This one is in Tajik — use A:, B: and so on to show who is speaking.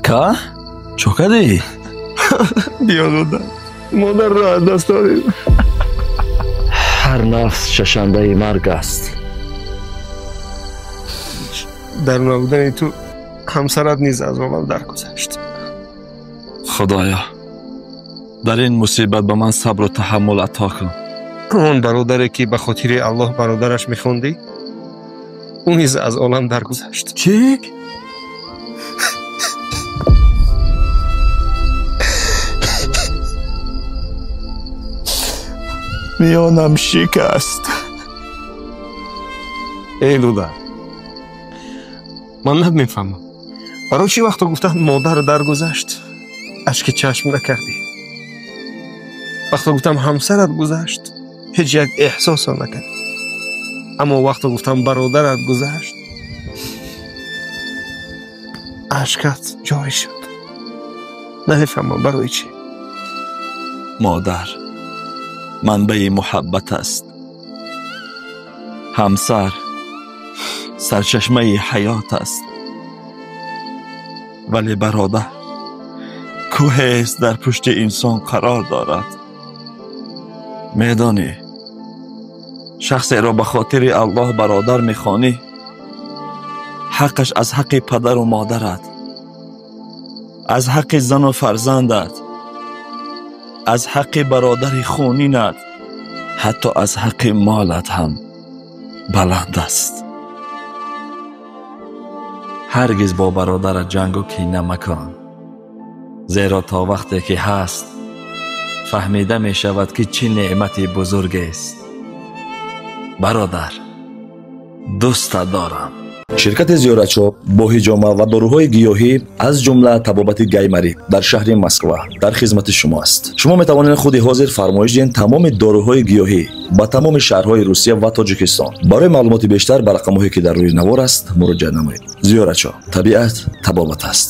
A: Ака, чӣ кардӣ?
B: Биё дода, модарро аз даст додем.
A: Ҳар нафс чашандаи марг аст.
B: Дар набудани ту ҳамсарат низ аз олам даргузашт.
A: Худоё, дар ин мусибат ба ман сабру таҳаммул ато кун.
B: Он бародаре ки ба хотири Аллоҳ бародараш мехондӣ, ӯ низ аз олам даргузашт.
A: Чӣ? Миёнам шикаст.
B: Эй Луда, ман намефаҳмам барои чӣ вақто гуфтам модар даргузашт, ашки чашм накардӣ. Вақто гуфтам ҳамсарат гузашт, ҳеҷ як эҳсосо накардӣ. Аммо вақто гуфтам бародарат гузашт, ашкат ҷорӣ шуд. Намефаҳмам барои чӣ.
A: Модар манбаи муҳаббат аст. Ҳамсар сарчашмаи ҳаёт аст. Вале бародар кӯҳест дар пушти инсон қарор дорад. Медонӣ, шахсеро ба хотири Аллоҳ бародар мехонӣ, ҳаққаш аз ҳаққи падару модарат, аз ҳаққи зану фарзандат, аз ҳаққи бародари хунинат, ҳатто аз ҳаққи молат ҳам баланд аст. Ҳаргиз бо бародарат ҷангу кина макун, зеро то вақте ки ҳаст фаҳмида мешавад ки чӣ неъмати бузургест. Бародар, дӯстат дорам.
C: Ширкати Зиёратчоп бо ҳиҷома ва доруҳои гиёҳӣ аз ҷумла табобати гаймарӣ дар шаҳри Москва дар хизмати шумо аст. Шумо метавонед худи ҳозир фармоиш диҳед тамоми доруҳои гиёҳӣ ба тамоми шаҳрҳои Русия ва Тоҷикистон. Барои маълумоти бештар ба рақамҳое ки дар рӯи навор аст муроҷиат намоед. Зиёратчоп, табиат табобат аст.